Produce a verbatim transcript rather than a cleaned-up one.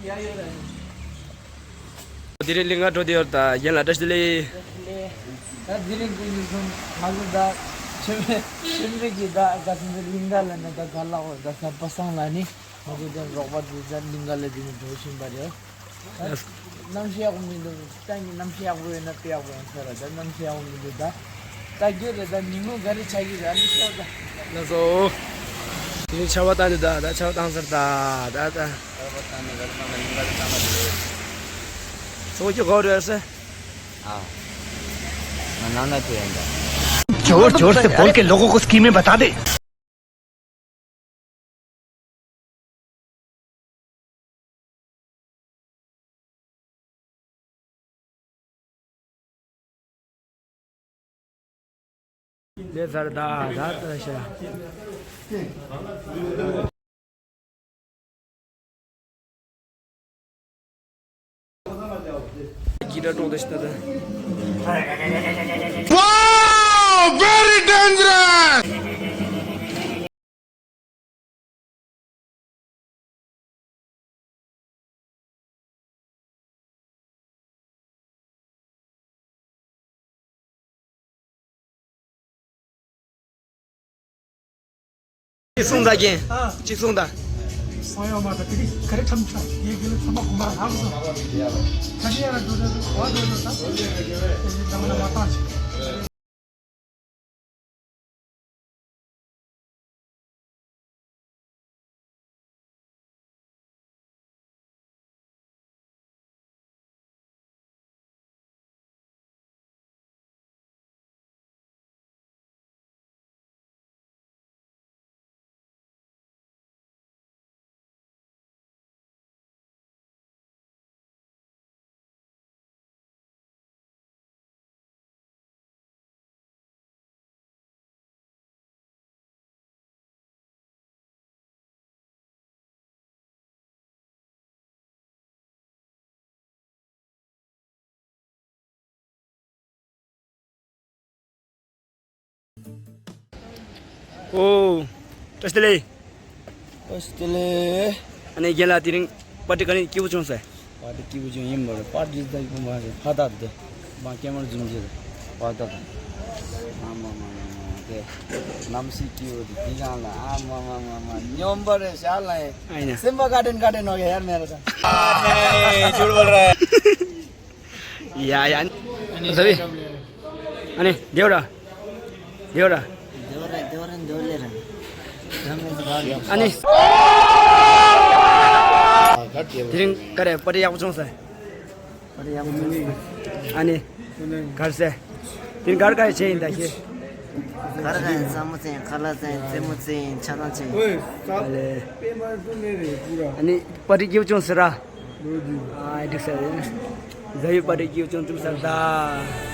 དེ་རིང་གླིང་ག་འགྲོ་བསྡད་ཡོད། ད་རྒན་ལགས་བཀྲ་ཤིས་བདེ་ལེགས། ད་དེ་རིང་སྐུ་མཁྱེན་གསུམ་ང་ཚོ་ད་ཆེན་ཆེན་རིགས་ཀྱི་ད་ག་ཚོད་འདི་གླིང་ག་ལ་ནི་ད་ག་ལ་འོ་ད་ས་པ་སངས་ལ་ནི་ང་ཚོ་དེ་རོགས་པ་དེ་ད་གླིང་ག་ལ་དེ་ནི་འགྲོ་བཞིན་པ་རེད། ད་གནམ་གཤིས་ཡག་པོ་མི་འདུག་ད་ནི་གནམ་གཤིས་ཡག་པོ་ཡོད་ན་དཔེ་ཡག་པོ་ཡོང་ས་རེད། ད་གནམ་གཤིས་ཡག་པོ་མི་འདུག་ད་ད་རྒྱུ་རེད། ད་ཉིན་མོ་ག་རེ་ཆགས་ཀྱི་རེད། ཨ་ནི་ཤོག་ད། ལགས་སོ། དེ་རིང་ཆར་པ་བཏང་འདུག་ད་ད་ཆར་པ་བཏང་ཚར་ད་ད་ད། ཚོགས་ཀྱི་གོ་རེད་ཟེར། हाँ। मैं नाना थे अंदर। जोर जोर से बोल के लोगों को स्कीमें बता दे। ལས་ཚར་ད་ད་ད་ཤ། ཀི་ཏྲ་གྲོང་རྡལ་ཞིག་ད་ད། Wow! Very dangerous! གཅིག་གསུངས་དང་རྒན། གཅིག་གསུངས་དང་། སང་ཡང་མ་ད་དེ་རིང་ག་རེ་འཁྲབ་འཁྲབ་ཡེ་གི་ལ་ཚང་མ་གོ་མ་ལགས་སོ། ད་ཤི་ཡ་ལ་འགྲོ་འགྲོ་འགྲོ་བ་འགྲོ་འགྲོ་ད། དེ་ནི་ད་མ་ན་མ་བཏང་ཆེ། ཨོ། བཀྲ་ཤིས་བདེ་ལེགས། བཀྲ་ཤིས་བདེ་ལེགས། ཨ་ནི་རྒན་ལགས་དེ་རིང་པར་ཊི་ག་ནས་སྐྱིད་པོ་བྱུང་ཟེར། པར་ཊི་སྐྱིད་པོ་བྱུང་ཡིན་པ་རེད། པར་ཊི་ད་སྐྱིད་པོ་མ་རེད། ཕ་ད་དེ་མ་ཀེ་མར་ཛུམ་བྱེད་པར་ད་དེ། ཨ་མ་མ་མ་མ་དེ་གནམ་གཤིས་སྐྱིད་པོ་དེ་དེ་གང་ལ་ཨ་མ་མ་མ་མ་སྙོམས་པ་རེད་ཤག་ལ་ཡིན། ཨ་ཡིན་ན། སེམས་པ་བཀའ་དྲིན་བཀའ་དྲིན་ནོག་གི་ཡར་མེད་རེད་ད། ཨ་ནི་ཇུར་བོ་རེད། ཡ་ཡ། ཨ་ནི་ཟ་བི། ཨ་ནི་དེའོ་ར། དེའོ་ར། དེའོ་ར་དེའོ་ར་དེའོ་ལེ་ར། ཨ་ནི། དེ་རིང་ག་རེ་པར་ཊི་ཡག་པོ་བྱུང་ཟེར། པར་ཊི་ཡག་པོ་བྱུང་ཟེར། ཨ་ནི། གར་ཟེར། དེ་རིང་གར་ག་རེ་བྱས་ཡིན་ད་ཁྱེད། གར་ག་ཡིན། ས་མོ་བཙལ་ཡིན། ཁ་ལག་བཙལ་ཡིན། རྩེད་མོ་རྩེ་ཡིན། ཆ་ཚང་བྱས་ཡིན། ཨ་ལེ། ཨ་ནི་པར་ཊི་སྐྱིད་པོ་བྱུང་ཟེར་ར། ཨ་འགྲིག་ས་རེད། ཟ་བི་པར་ཊི་སྐྱིད་པོ་བྱུང་འགྲིག་ས་རེད་ད།